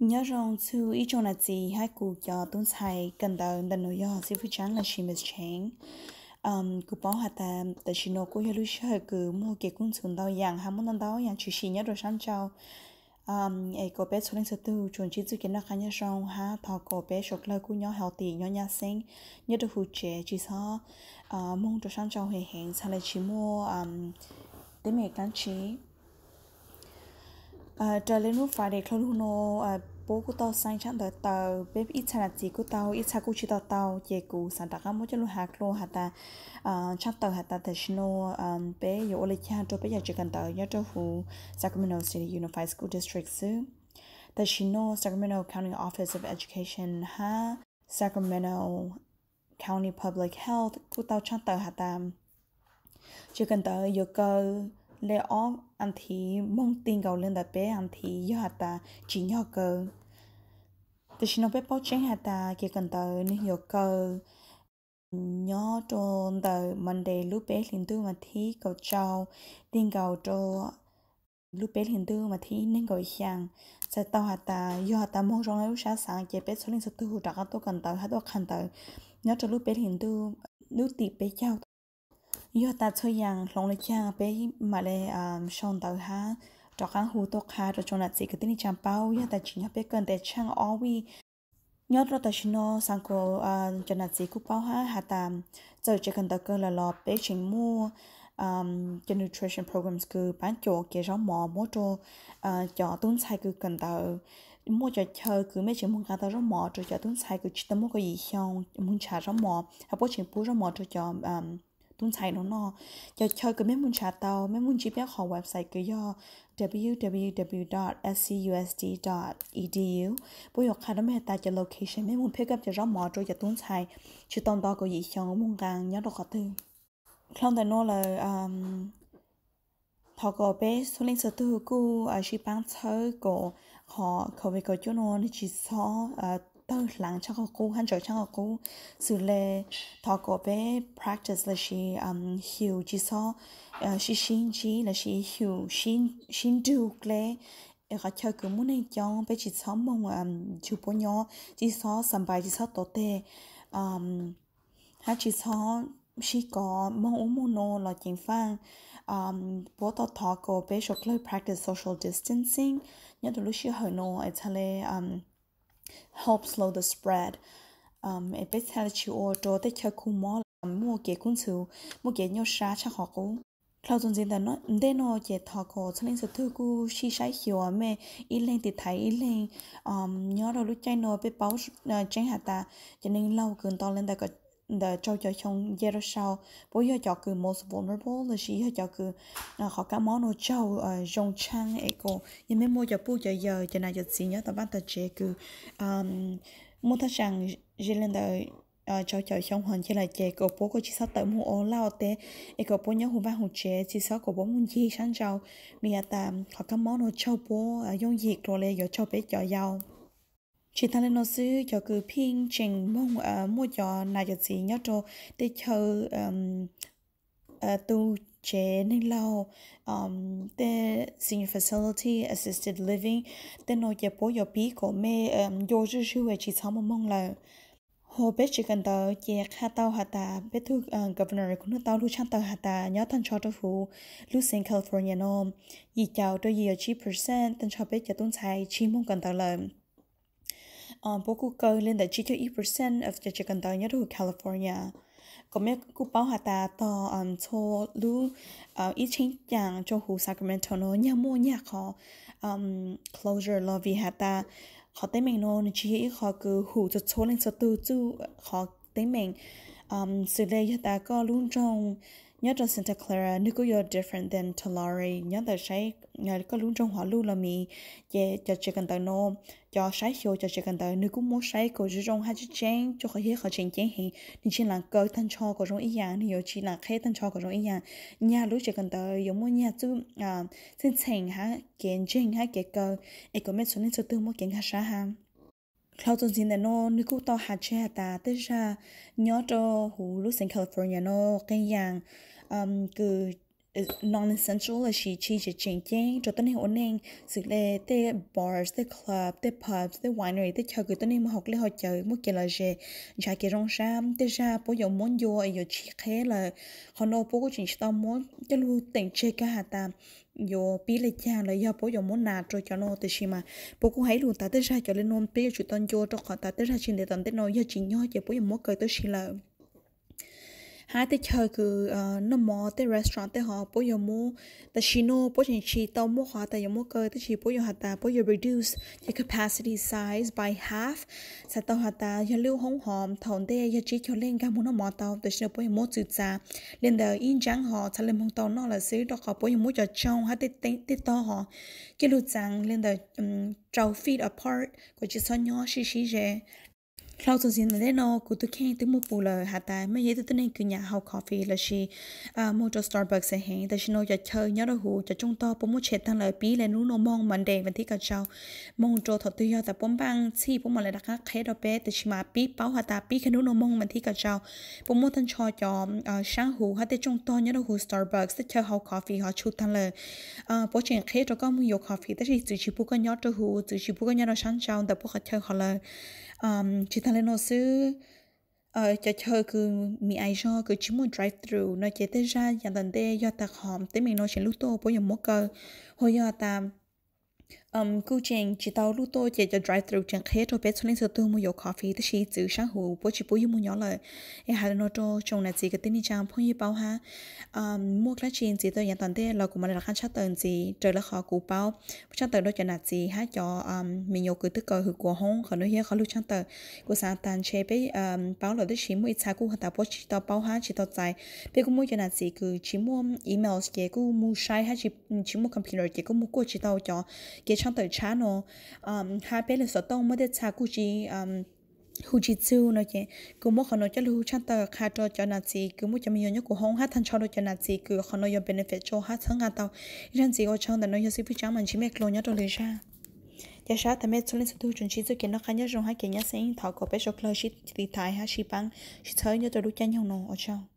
Nyob zoo txhua ib tsoom nam txiv hab kuv cov tub ntxhais kawm ntawv ntawm nuav yog xib fwb Tsaab lossis Miss Cheng. Kuv paub has tas tam sim nuav kuj yog lub sij hawm kws muaj kev kub ntxhov ntau yaam hab muaj ntau ntau yaam tshwm sim nyob rua sab nrau. Es kuas peb txhua leej txhua tug tsuas ntsib txuj kev noj qaab nyob zoo hab thov kuas peb suav dlawg kuj nyob healthy, nyob nyab xeeb nyob rua huv tsev, tsi xob moog rua sab nrau heev heev txhad le tsi muaj teeb meem dlaab tsi. Raws le nub Friday dlhau lug nuav, puab kuj tau xaiv tshaaj tawm taws, peb ib txha nam txiv kuj tau, ib txha kuj tsi tau tau, ces kuv xaav rov qaab muab coj lug has dlua has tas, tshaaj tawm has tas tam sim nuav peb yuav ua le caag rua peb cov tsev kawm ntawv nyob rua huv Sacramento City Unified School District xwb. Tam sim nuav Sacramento County Office of Education hab Sacramento County Public Health kuj tau tshaaj tawm has tas tsev kawm ntawv yuav kaw le ob as thiv moog ti nkaus le ntawm peb as thiv yog has tas tsim nyog kaw. Tam sim nuav peb paub tseeb has tas kev kawm ntawv nwg yuav kaw nyob rua ntawm Monday lub peb hlis ntuj mas thib kaum rau ti nkaus rua lub peb hlis ntuj mas thib neeg nkaum xyaa. Txhais tau has tas yog has tas moog zoo le lub sab xaav ces peb txhua leej txhua tug rov qaab tuaj kawm ntawv hab tuaj qha ntawv nyob rua lub peb hlis ntuj lub tim peb caug. Yog tas txhua yaam hloov le caag peb mam le sau ntawv hab rov qaab hu tuaj qha rua tsoom nam txiv kwv tij neej tsaa paub. Yog tas tsim nyog peb kaw ntev tshaaj ob vij. Nyob rua tam sim nuav xaav kuas cov nam txiv kuj paub hab has tas txawm tsev kawm ntawv kaw lawm los peb tseem muaj cov nutrition programs kws paab cuam kev zaub mov muab rua cov tub ntxhais kws kawm ntawv. Muaj cov chaw kws mej tseem moog nqaa tau zaub mov rua cov tub ntxhais kws tsi tau muaj kaum yim xyoo moog nrhav zaub mov, hab puab tseem pub zaub mov rua cov tub ntxhais nuav noj. Cov chaw kws mej moog nrhav tau, mej moog ntsib peb qhov website kws yog www dot scusd dot edu. Puab yuav qha rua mej has tas cov location mej moog pick up cov zaub mov rua cov tub ntxhais tsi tau nto kaum yim xyoo moog nqaa nyob rua qhov twg. Dlhau ntawm nuav lawm, thov kuas peb txhua leej txhua tug kuj sib paab txhawb kuas qhov covid kaum cuaj nuav nwg tsi txhob tawg hlaav tshaaj qhov qub hab ntsawv tshaaj qhov qub. Xws le thov kuas peb practice lossis xyum tsi txhob sib sib ntsib lossis xyum sib nrug dleb. Es qhov chaw kws muaj neeg coob peb tsi txhob moog nrug puab nyob, tsi txhob xanpais, tsi txhob tuav teg, hab tsi txhob sib kov moog ub moog nuav los ceev faaj. Puab tau thov kuas peb suav dlawg practice social distancing nyob rua lub sij hawm nuav es txhad le help slow the spread. Es peb txhad le tsi ua rua tej chaw khu mob los muaj kev kub ntxhov, muaj kev nyuaj sab tshaaj qhov qub. Dlhau txuas ntxiv ntawm ntej nuav ces thov kuas txhua leej txhua tug kuj sib saib xyuas, mej ib leeg tiv thaiv ib leeg. Nyob rua lub caij nuav peb paub tseeb has tas cov neeg laug kws nto le ntawm rau caum xyoo nce rua sau, puab yog cov kws most vulnerable lossis yog cov kws qhov kab mob nuav tsaug zoo tshaaj. Es kuas yog mej muaj cov puj cov yawm, cov nam cov txiv nyob tom vaaj tom tsev kws muaj thaj tsam ze le ntawm rau caum xyoo hov nce lawm ces kuas puab kuj tsi txhob tawm moog ua laj ua teb, es kuas puab nyob huv vaaj huv tsev, tsi txhob kuas puab moog ncig sab nrau, vim has tas qhov kab mob nuav tsaug puab yooj yim dlua le yuav tsaug peb cov yau. Tsi taag le nuav xwb, cov kws pheej tseem moog muaj cov nam cov txiv nyob rua tej chaw tu tsev neeg laug, tej senior facility, assisted living, tej nuav ces puab yuav pib kuas mej ncua zuj zug es tsi txhob moog moog lawm. Huv peb tsev kawm ntawv ces qha tau has tas peb tug governor kuj nwg tau lug tshaaj tawm has tas nyob taag nrho rua huv lub xeev California nuav, yim caum rua yim caum tsib percent taag nrho peb cov tub ntxhais tsi moog kawm ntawv lawm. Puab kuj kaw le ntawm tsib caug ib percent of cov tsev kawm ntawv nyob rua huv California. Kuas mej kuj paub has tas tog txhua lub ib cheeb caam rua huv Sacramento nuav nyag muaj nyag qhov closure los vim has tas qhov teeb meem nuav nwg tsi yog ib qhov kws hum txhua txhua leej txhua tug txuj qhov teeb meem. Xws le yog tas koj lub nroog nyob rua Santa Clara nwg kuj yuav different than Tulare nyob ntawm saib koj lub nroog hov luj los miv. Ces cov tsev kawm ntawv nuav cov saib xyuas cov tsev kawm ntawv nwg kuj muab saib kuas zoo zoo hab tseeb tseeb rua qhov yog qhov tseem ceeb heev, nwg tsi laam kaw taag nrho kuas zoo ib yaam, nwg yuav tsi laam qheb taag nrho kuas zoo ib yaam. Nyag lub tsev kawm ntawv yuav muaj nyag txuj txheej txheem hab kev ntseeg hab kev kaw, es kuas mej txhua leej txhua tug muaj kev nkag sab hab. Dlhau txuas ntxiv ntawm nuav nwg kuj tau has tseg has tas tej zag nyob rua huv lub xeev California nuav qee yaam kws non-essential los sis tsis tseem ceeb rau tuab neeg ua neej, xws le tej bars, tej club, tej pubs, tej winery, tej chaw kws tuab neeg muaj hauv lej hauv cawv, muaj kev lom zem, ntshav kev zoo sab, tej zag puab yuav muab ncua es yuav tsis qheb lawm. Qhov no puab kuj tseem tsis tau muab coj lug teem tseg kag has tas yuav pib le caag los yog puab yuav muab nas rau cov no, tab sis mas puab kuj has ib lus tas tej zag cov le no peb yuav tsum tau ncua rau qhov tas tej zag tsis ntev tom ntej no yog tsim nyog ces puab yuav muab kaw tuab si lawm. Hab tej chaw kws noj mov, tej restaurant tej hov puab yuav muab, tam sim no puab tseem tsis tau muab qhov has tas yuav muab kaw, tab sis puab yuav has tas puab yuav reduce the capacity size by half. Txhais tau has tas yog lub hoob hov thaum ntej yog tsib caug leej nkag mus noj mov tau, tam sim no puab yuav muab txwv txav li ntawm ib ntsaab hov txhad le moog tau noj lawm xwb, rau qhov puab yuav muab cov tsoo hab tej tog hov coj lug txav li ntawm rau feet apart kom tsis txhob nyob sib sib ze. Dlhau txog ntxiv ntawm ntej no kuv tus kheej twb muaj pum lawm has tas mej yog ib tug tuab neeg kws nyam haus coffee los sis moog rau Starbucks heev, tam sim no cov chaw nyob rau huv cov tsooj tog puab muab tshem taag lawm, pib le nub nua moog Monday vas thib kaum rau moog rau thaum twg yog tas puab npaaj txhij puab mam le rov qaab qheb rau peb, tam sis mas pib paub has tas pib kag nub nua moog vas thib kaum rau puab muab taag nrho cov saab huv hab tej tsooj tog nyob rau huv Starbucks tej chaw haus coffee hov tshem taag lawm. Puab tseem qheb rau koj moog yuav coffee tab sis txwv tsis pub koj nyob rau huv, txwv tsis pub koj nyob rau saab nrau ntawm puab qhov chaw hov lawm. Tsis taag le no xwb, cov chaw kws mi ais zog kws tsis muaj drive-thru no ces tej zag yav tom ntej yog tas qhov teeb meem no tseem lub tuaj puab yuav muab kaw, hos yog tas kuj tseem tsis tau lub tuaj ces cov drive-thru tseem qheb rau peb txhua leej txhua tug moog yuav coffee tab sis txwv saab huv puab tsis pub yug moog nyob lawm. Es has le no rau tsoom nam txiv kwv tij neej tsaa phooj ywg paub hab. Muaj dlaab tsi ntxiv tau yav tom ntej los kuv mam le rov qaab tshaj tawm ntxiv raws le qhov kuv paub, tshaj tawm rau cov nam txiv hab cov me nyuam kws twb kawm hwv kuv hoob. Qhov no yog qhov lug tshaj tawm. Kuv xaav tas ntshe peb paub lawm tab sis muaj ib txha kuj has tas puab tsis tau paub hab tsis tau txais. Peb kuj muaj cov nam txiv kws tsis muaj emails ces kuj moog saib hab tsis muaj computer ces kuj moog kuaj tsis tau cov kev tshaj tawm tshab no. Hab peb lug xov tooj muaj tej txha kuj tsis hu tsis txug no ces kuv muab qhov no coj lug hu tshaj tawm qha rau cov nam txiv kws muaj cov me nyuam nyob kuv hoob hab taag nrho rau cov nam txiv kws qhov no yuav benefit rau hab txhawb nqa tau. Ib zaag ntxiv ua tsaug ntawm no yog xib fwb Tsaab mas ntsib mej dlua nyob rau lwm zaaj. Ca sab tas mej txhua leej txhua tug tsuas ntsib txuj kev noj qab nyob zoo hab kev nyab xeeb, thov kom peb suav dlawg sib tiv thaiv hab sib paab sib txhawb nyob rau lub caij nyoog no. Ua tsaug.